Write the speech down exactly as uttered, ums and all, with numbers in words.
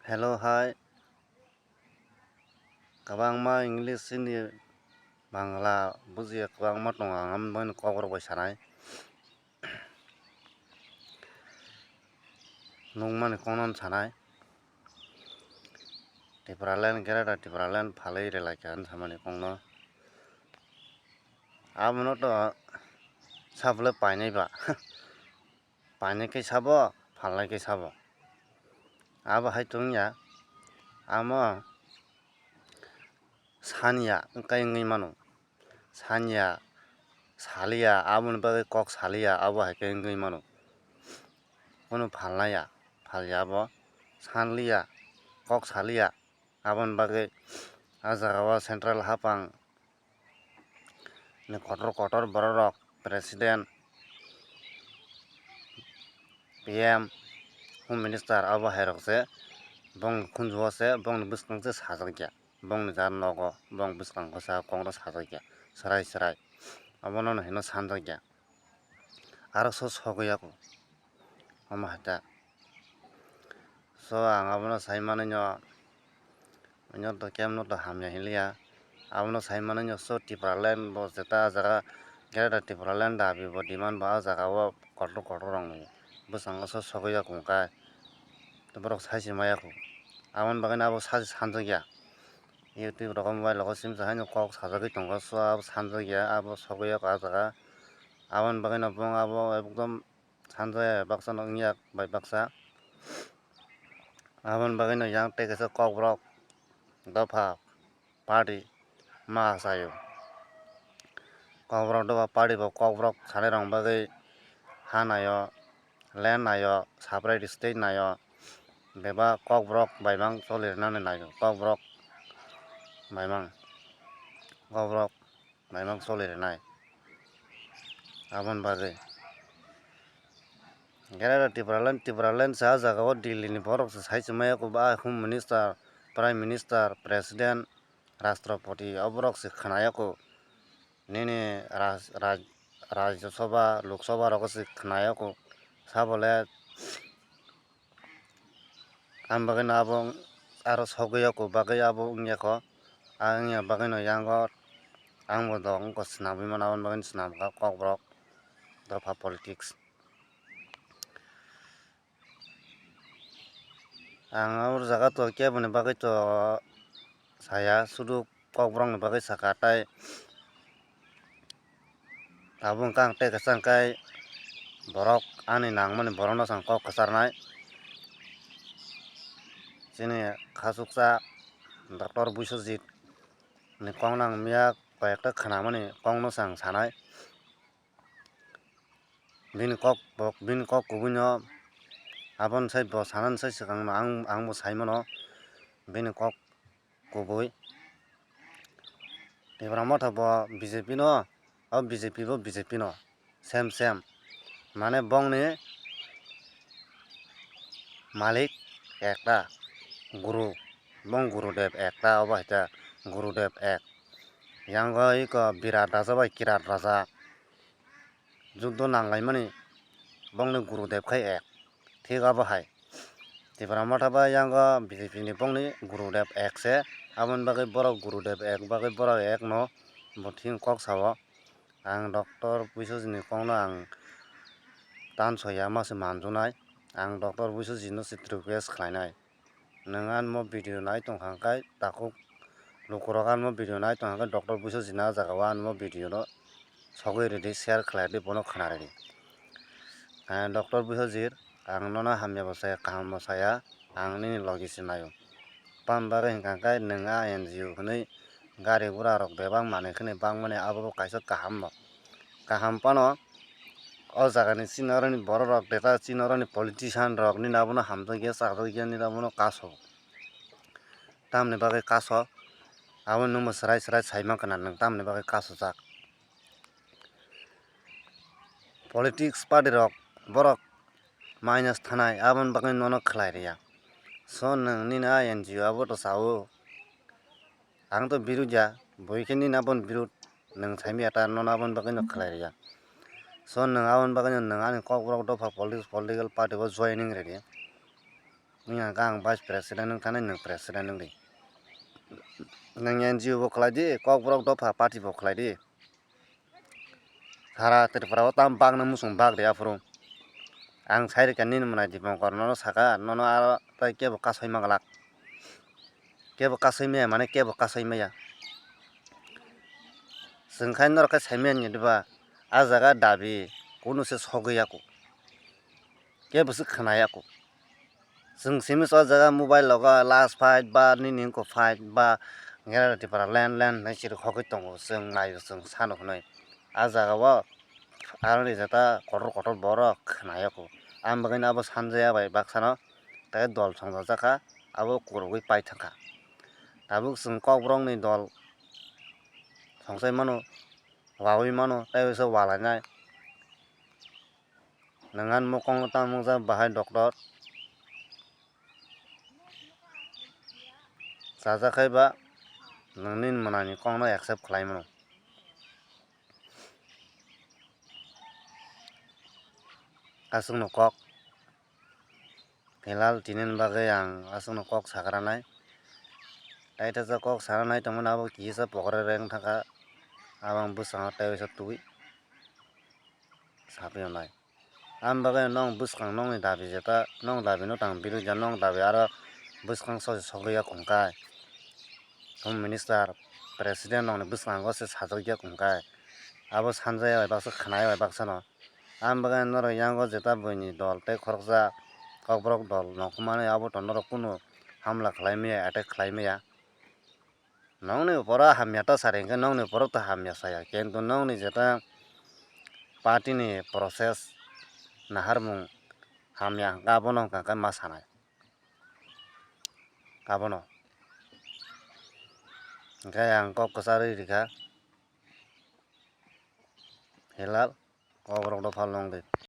Hello hai, kwbangma English, Hindi, Bangla bujiya kwbangma tongo, ang amoni kokrok bai sanai. Nukmani kokno sanai. Tipraland, Greater Tipraland phalwi rwlaikha hinwi samani kokno. Abono to sabolai painai ba. Painai khe sabo, phalnai khe sabo. Abo hai tongya, amo sanya wngkha wngwi mano. Sanya, saliya, aboni bagwi kok saliya, abo hai khe wngwi mano. Bono phalnaya, phalya abo, sanliya, kok saliya, aboni bagwi ah jaga o central haphang ni kotor kotor borok rok, president, P M, home minister, abo hai rok se bongni khunju o se, bongni bwskang se sajak ya, bongni jar nogo, bong bwskango se kokno sajak ya, swrai swrai, abono hino sanjak ya, aro so sogwi yaku, omo hai ta. So ang abono sai manwi no, nw to kemno to hamya hinliya. Abono sai manwi no, so Tipraland bo jeta ah jaga Greater Tipraland dabi bo demand bo ah jaga o kotor kotor rokni bwskango so sogwi yaku wngkha. To borok sai se maya khu. Aboni bagwi no abo sai sanjak ya. YouTube rok mobile rogo simsa haino kok sajagwi tongo, so abo sanjak ya, abo sogwi yaku ah jaga. Aboni bagwi no bong abo ekdom sanjaya baksa no wngya bai baksa. Aboni bagwi no yang tei kaisa kokborok dopha party ma sayo. Kokborok dopha party bo kokborok sanai rok bagwi ha naio, land naio, separate state naio, bebak kokborok baimang choli rwnani naio, kokborok baimang, kokborok baimang choli rwnai. Aboni bagwi Greater Tipraland, Tipraland se ah jaga o Delhi ni borok se sai se maya kho, ba home minister, prime minister, president, rashtrapati, o borok se khna ya kho. Nini raj-, raj-, Rajya Sabha, Lok Sabha rogo se khna ya kho. Sabole Ang bagwi no abo aro sogwi yaku bagwi abo wngya kho. Ang wngya bagwi no yango ang bo dok wngkha swnamwi mano, aboni bagwi no swnamkha kokborok dopha politics. Ang abo jaga to keboni bagwi to saya, sudu kokborokni bagwi saka tei tabuk wngkha ang tei kwchang kai borok ani nangmani borokno chwng kok kwcharnai. Chini khachuksa Doctor Biswajit ni kokno ang miya koi ekta khwnamani kokno chwng sanai. Bini kok bo, bini kok kubuino aboni sai bo sanani sai swkangno ang, ang bo saimano bini kok kubui. Tipra Motha bo B J P no, o B J P bo B J P no, same same. Mane bongni malik ekta, guru, bong Gurudev ekta, obo hai khe Gurudev ek. Yango iko Birat Raja bai Kirat Raja juddo nanglaimani bongni Gurudev khai ek. Thik abo hai. Tipra Motha bai yango B J P ni bongni Gurudev ek se. Aboni bagwi borok Gurudev ek bagwi borok ek no bo thik kok sao. Ang Doctor Biswajit ni kokno ang tansoya ma se manjunai. Ang Doctor Biswajit no se request khlainai. Nwng anmo video nai tongkha hwnkhe takhuk lukurok anmo video nai tongkha hwnkhe Doctor Biswajit ni ah jaga o anmo video no sogwi rwdi, share khlai rwdi, bono khna rwdi. Ah, Doctor Biswajit, ang nono hamya bo saya, kaham bo saya, ang nini logi se naio. Tamni bagwi hwnkha hwnkhe nwng ah N G O hwnwi gari gura rok bebak manwi khwnwi bangmani abo bo kaisa kaham bo. Kaham phano o jagani chini oroni borok rok, bebak chini oroni politician rok nini abono hamjakya, chajak ya, nini abono kaso. Tamni bagwi kaso, abo nwngbo chwrai chwrai sai mankha na nwng tamni bagwi kasojak. Politics party rok borok minus thanai, aboni bagwi nono khlai rwya. So nwng nini ah N G O abo to sao. Ang to birud ya, bui khe nini aboni birud nwng saimaya ta, nono aboni bagwi no khlai rwya. So nwng aboni bagwi no nwng ani kokborok dopha politics, political party o joining rwdi. Wngya khe ang vice president wng thani, nwng president wng di. Nwng N G O bo khlai di, Kokborok dopha party bo khlai di. Sara Tripura o tam bagna muchung bag de aphuru. Ang sai rikha nini mwnai Dipankar nono saka, nono aro tei kebo kasai ma glak. Kebo kasai maya mane kebo kasai maya. Chwng khai norok khe sai maya ni diba, a jaga dabi kunu se sogwi yaku. Kebo se khna yaku. Chwng simi o jaga mobile logo last fight ba nini wngkha fight ba gera Tripura land land hinwi chwrwk hokwi tongo, chwng naio, chwng sano hwnwi. A jaga o aroni jeta kotor kotor borok khna yaku. Ang bagwino abo sanjaya bai baksano tei dol songjajakha, abo kwrwgwi paithangkha. Tabuk chwng Kokborokni dol songsai mano, wawi mano, tei waisa walainai. Nwng ani mokol no tamo wngkha bahai doctor. Chajak khai ba nwng nini mwnani kok no accept khlai mano. Aswk no kok. Philal tini ni bagwi ang aswk no kok sakranai. Tei tesa kok sakranai tongmani abo kisa pokre reng thangkha. Abo ang bwskango tei waisa twi. Sapi onai. Ang bagwi nong bwskang nongni dabi jeta, nong dabi no tang birok ja, nong dabi aro bwskang so sogwi ya kung kai. Home Minister, President nongni bwskango se sajak ya kung kai. Abo sanjaya bai baksa khnaya bai baksa no. Ang bagwi norok yango jeta buini dol tei khoroksa Kokborok dol nongkhormani abo to norok kunu hamla khlai maya, attack khlai maya. Nongni borok hamya ta sari hwnkhe nongni borok ta hamya saya, kintu nongni jeta party ni process naharmung hamya hwnkhe abono hwnkha khe ma sanai. Abono hwnkhe ang kok kwcharwi rikha, Hilal, Kokborok dopha long live.